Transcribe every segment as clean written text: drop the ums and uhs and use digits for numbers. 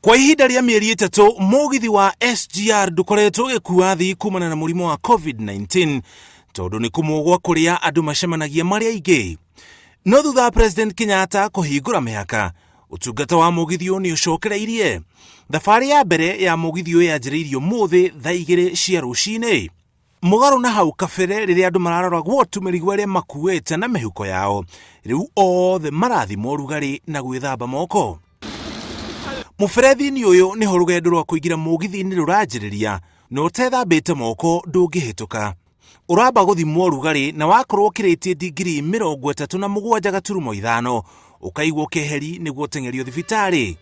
Kwa ihinda rĩa mĩeri 3 mũgithi wa SGR ndũkoretwo ũgĩkua athii kumana na mũrimũ wa COVID-19 tondũ nĩ kũmwe gwa kũrĩa andũ macemanagia marĩ aingĩ. No thutha wa President Kenyatta kũhingũra mĩhaka, ũtungata wa mũgithi ũyũ nĩ ũcokereirie. Thabarĩ ya mbere ya mũgithi ũyũ yanjĩrĩirio ũmũthĩ thaa 2 cia rũcinĩ. Mũgarũ na hau kabere rĩrĩa andũ mararoragwo tu mĩrigo ĩrĩa makuĩte na mĩhuko yao, rĩu othe marathimwo ũrugarĩ na gwĩthamba moko. Mũberethi-inĩ ũyũ nĩho rũgendo rwa kũingĩra mũgithi-inĩ rũranjĩrĩria, na ũtethambĩte moko ndũngĩhĩtũka. Ũramba gũthimwo ũrugarĩ na wakorwo ũkĩrĩtie ndingiri 37.5 ũkaigwo keheri nĩguo ũteng'erio thibitarĩ.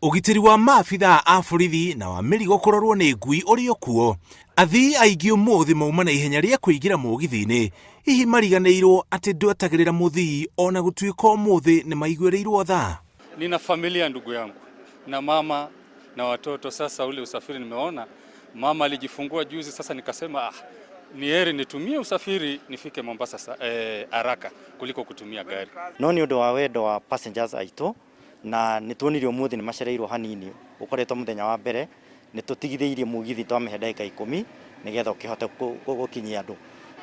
Ũgitĩri wa maabithaa a borithi na wa mĩrigo kũrorwo nĩ ngui ũrĩ o kuo. Athii aingĩ ũmũthĩ mauma na ihenya rĩa kũingĩra mũgithi-inĩ, hihi mariganĩirwo atĩ ndwetagĩrĩra mũthii ona gũtuĩka ũmũthĩ nĩ maiguĩrĩirwo tha. Nina familia ndugu yangu na mama na watoto. Sasa ule usafiri nimeona mama alijifungua juzi, sasa nikasema ah, ni heri nitumie usafiri nifike Mombasa haraka kuliko kutumia gari. No nĩ ũndũ wa wendo wa passengers aitũ na nĩ tuonire ũmũthĩ nĩ macereirwo hanini, ũkoretwo mũthenya wa mbere nĩ tũtigithĩirie mũgithi twamĩhe ndagĩka 10 nĩgetha ũkĩhote gũkinyia andũ.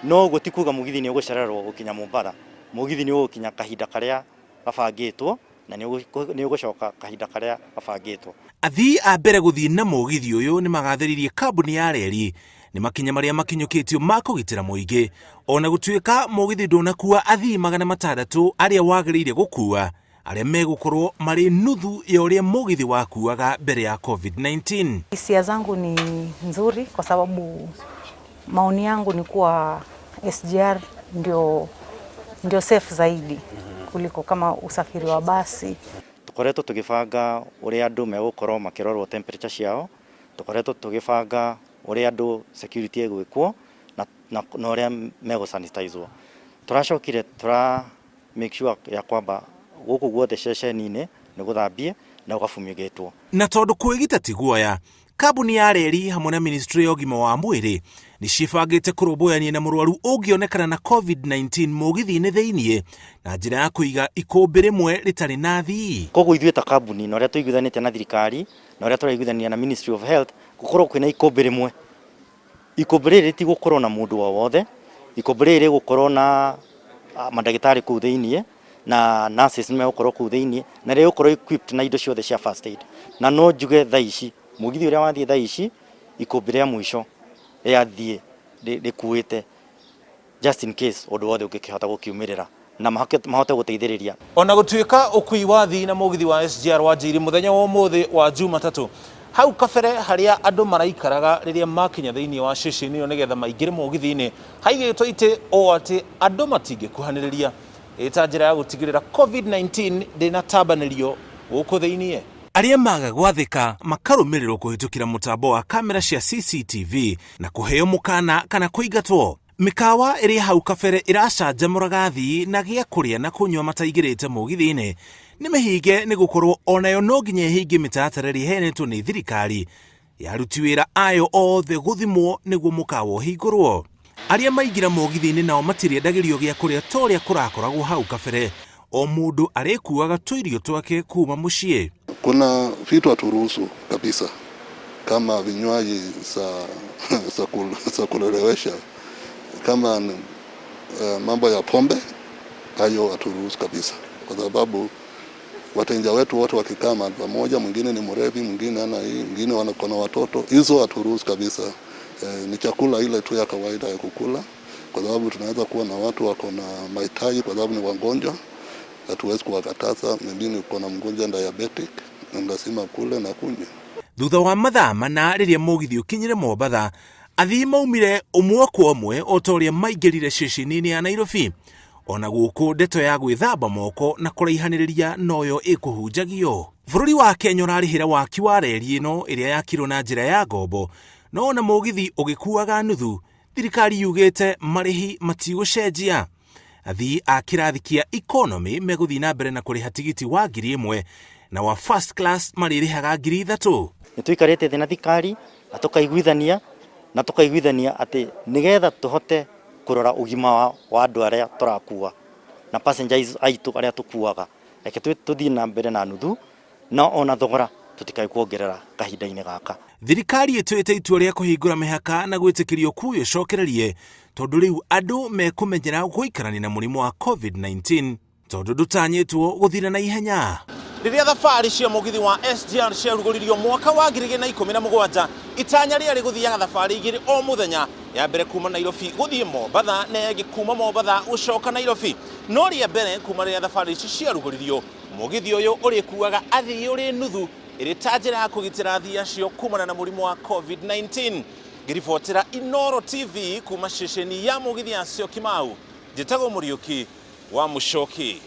No ũguo ti kuga mũgithi nĩ ũgũcererwo gũkinya Mombatha, mũgithi nĩ ũgũkinya kahinda karĩa gabangĩtwo na nĩ ũgũcoka kahinda karĩa gabangĩtwo. Athii a mbere gũthiĩ na mũgithi ũyũ nĩ magathĩrĩirie kambuni ya reri nĩ makinya marĩa makinyũkĩtio ma kũgitĩra mũingĩ ona gũtuĩka mũgithi ndũnakua athii 600 arĩa wagĩrĩire gũkua arĩa megũkorwo marĩ nuthu ya ũrĩa mũgithi wakuaga mbere ya COVID-19. Hisia zangu ni nzuri kwa sababu maoni yangu ni kuwa SGR ndio safe zaidi kuliko kama usafiri wa basi. Tukoretwo tugibanga uria andu megukorwo makirorwo temperature ciao, tukoretwo tugibanga uria andu security igwikwo na uria megũsanitizwo. Turacokire tura make sure ya kwamba gũkũ guothe ceceni-inĩ nĩ gũthambie na gũgafumigatwo. Na tondũ kwĩgita ti guoya, kambuni ya reri hamwe na ministry ya ũgima wa mwĩrĩ nĩ ciĩbangĩte kũrũmbũyania na mũrwaru ũngĩonekana na COVID-19 mũgithi-inĩ thĩiniĩ na njĩra ya kũiga ikũmbĩ rĩmwe rĩtarĩ na athii. Koguo ithuĩ ta kambuni na ũrĩa tũiguithanĩtie na thirikari na ũrĩa tũraiguithania na Ministry of Health gũkorwo kwĩna ikũmbĩ rĩmwe. Ikũmbĩ rĩrĩ rĩtigũkorwo na mũndũ o wothe, ikũmbĩ rĩrĩ rĩgũkorwo na mandagĩtarĩ kũu thĩiniĩ na nurses nĩ megũkorwo kũu thĩiniĩ na rĩgũkorwo equipped na indo ciothe cia first aid. Na no njuge thaa ici mũgithi ũrĩa wathiĩ thaa ici ikũmbĩ rĩa mũico rĩathiĩ rĩkuĩte just in case ũndũ wothe ũngĩkĩhota gũkiumĩrĩra na mahote gũteithĩrĩria. Ona gũtuĩka ũkui wa athii na mũgithi wa SGR wanjĩirie mũthenya wa ũmũthĩ wa Jumatatũ, hau kabere harĩa andũ maraikaraga rĩrĩa makinya thĩinĩ wa ceceni ĩyo nĩgetha maingĩre mũgithi-inĩ haigĩtwo itĩ ũũ atĩ andũ matingĩkuhanĩrĩria ĩ ta njĩra ya gũtigĩrĩra COVID-19 ndĩnatambanĩrio gũkũ thĩinĩ. Arĩa maga gwathĩka makarũmĩrĩrwo kũhĩtũkĩra mũtambo wa kamera cia CCTV na kũheo mũkana kana kũingatwo. Mĩkawa ĩrĩa hau kabere ĩracanjamũraga athii na gĩa kũrĩa na kũnyua mataingĩrĩte mũgithi-inĩ nĩ mĩhinge nĩ gũkorwo onayo no nginya ĩhingie mĩtaratara ĩrĩa ĩheanĩtwo nĩ thirikari ya aruti wĩra ayo othe gũthimwo nĩguo mũkawa ũhingũrwo. Arĩa maingĩra mũgithi-inĩ nao matirĩendagĩrio gĩa kũrĩa ta ũrĩa kũrakoragwo hau kabere, o mũndũ arĩkuaga tũirio twake kuma mũciĩ. Kuna vitu haturuhusu kabisa kama vinywaji za kulelewesha kama mambo ya pombe, hayo haturuhusu kabisa, kwa sababu wateja wetu wote wakikaa mahali pamoja, mwingine ni mlevi, mwingine ana hii, mwingine wako na watoto, hizo haturuhusu kabisa. Ni chakula ile tu ya kawaida ya kukula, kwa sababu tunaweza kuwa na watu wako na mahitaji, kwa sababu ni wagonjwa, hatuwezi kuwakataza. Mwingine uko na mgonjwa diabetic, na lazima kule na kunywa. Thutha wa mathaa 4 rĩrĩa mũgithi ũkinyire Mombatha, athii maumire ũmwe kwa ũmwe o ta ũrĩa maingĩrire ceceni-inĩ ya Nairobi. Ona gũkũ ndeto ya gwĩthamba moko na kũraihanĩrĩria noyo ĩkũhunjagio. Bũrũri wa Kenya ũrarĩhĩra waki wa reri ĩno ĩrĩa yakirwo na njĩra ya ngombo, no ona mũgithi ũgĩkuaga nuthu, thirikari yugĩte marĩhi matigũcenjia. Athii a kĩrathi kĩa economy megũthiĩ na mbere na kũrĩha tigiti wa 1000 na wa first class marĩrĩhaga 3000. Nĩ tũikarĩte thĩ na thirikari na tũkaiguithania na tũkaiguithania atĩ nĩgetha tũhote kũrora ũgima wa andũ arĩa tũrakua na passengers aitũ arĩa tũkuaga, reke tũthiĩ na mbere na nuthu, na ona thogora Tũtikae kuongerera kahinda-inĩ gaka. Thirikari ĩtuĩte itua rĩa kũhingũra mĩhaka na gwĩtĩkĩria ũkuui ũcokererie tondũ rĩu andũ mekũmenyera gũikarania na mũrimũ wa COVID-19 tondũ ndũtanyĩtwo gũthira na ihenya. Rĩrĩa thabarĩ cia mũgithi wa SGR ciarugũririo mwaka wa 2017, itanya rĩarĩ gũthiaga thabarĩ igĩrĩ o mũthenya, ya mbere kuma Nairobi gũthiĩ Mombatha na ĩngĩ kuma Mombatha gũcoka Nairobi. No rĩa mbere kuma rĩrĩa thabarĩ ici ciarugũririo, mũgithi ũyũ ũrĩkuaga athii ũrĩ nuthu ĩrĩ ta njĩra ya kũgitĩra athii acio kumana na mũrimũ wa COVID-19. Ngĩribotera Inooro TV kuma ceceni ya mũgithi ya Syokimau, njĩtagwo Mũriũki wa Mũchoki.